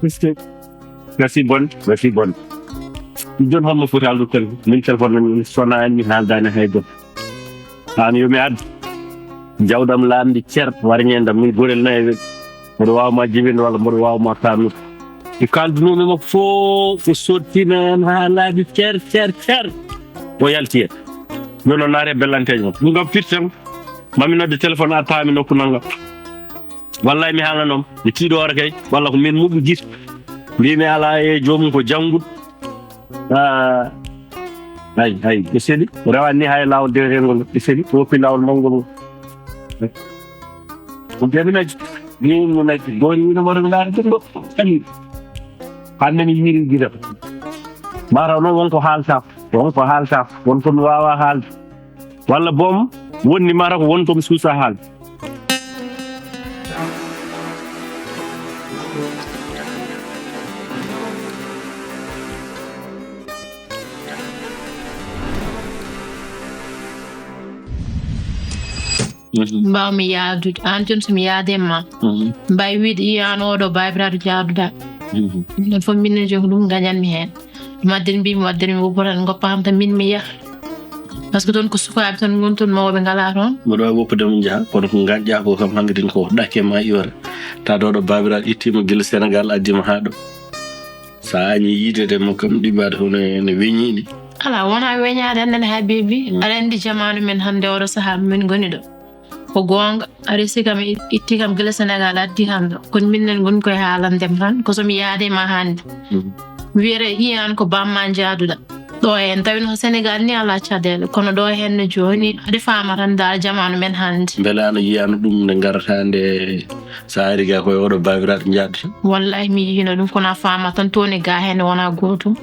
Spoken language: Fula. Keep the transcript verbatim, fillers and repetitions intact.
Merci. Merci bon, merci bon. Jon, holmo foti haaldude téléphone? Min téléphone men sona en, mi haaldani hay goto. An yo mi addu. Jawdam laamdi cer, wari ñeendam min gorel nayi. Mboɗo waawa ma jibinde walla mboɗo waawa ma tamnude. Ko kaldunoomi makko fof, o sottina en haa laaɓi cer, cer, cer. O yalti en. Jooni o naati e bellanteeje makko. Ɗum kam firti tan, mami nodde téléphone, a taami nokku nanngam. Wallay mi haalnanoma, mi tiiɗoora kay, walla ko min moƴƴu gite. Mbimi ala e joomum ko jannguɗo. Ah, ay, ay, ɓe seli. O rewani ni hay laawol deweteengol, ɓe seli. O woppi laawol mawngol ngol. Ko jabinaji. Ni mo naki. Goni wino moro mi laara ɗum ɗo. Ani. Hande mi yiri gida. Mataw noon won ko haalta. Won ko haalta. Won ko mi waawa haalde. Walla boom wonni mataw ko won ko mi suusa haalde. Mbawmi yaadude, aan jooni so mi yaade ma, mbawi wiide iyo aan oɗo baabiraaɗo jaaduɗa. Ɗum ɗon fof minen joom ɗum gañanmi heen. Ɗum addani mbimi waddani mi woppa tan goppa kam tan min mi yaha. Par ce que toon ko sukaaɓe tan ngoni toon, mawɓe ngalaa toon. Mboɗo waawi woppude mo njaha, kono ko ngañƴa ko kam hangadin ko ɗakke ma iwata. Taade oɗo baabiraaɗo ittiima gila Senegal addiima haa ɗo. Sa añi yiidede mo kam ɗiɓaade hono ene weñiini. Ala wona weñaade hannde ne Habibi. Aɗa anndi jamaanu men hannde oɗo sahaa min ngoni ɗo. Ko goonga, a resi kam, itti kam gila Senegal addi kam ɗo. Kono min nen ngoni koye haalande tan, ko so mi yaade ma hannde. Mi wiyata iyan ko bamma jaaduɗa. Ɗo en tawi no Senegal ni ala caɗeele, kono ɗo hen no jooni aɗa faama tan dal jamaanu men hannde. Mbele ano yiyano ɗum nde ngarata nde sa ari ga koye oɗo baabiraaɗo jaadata? Wallahi mi yiyino ɗum, kono a faama tan toni ga hen wona gootum.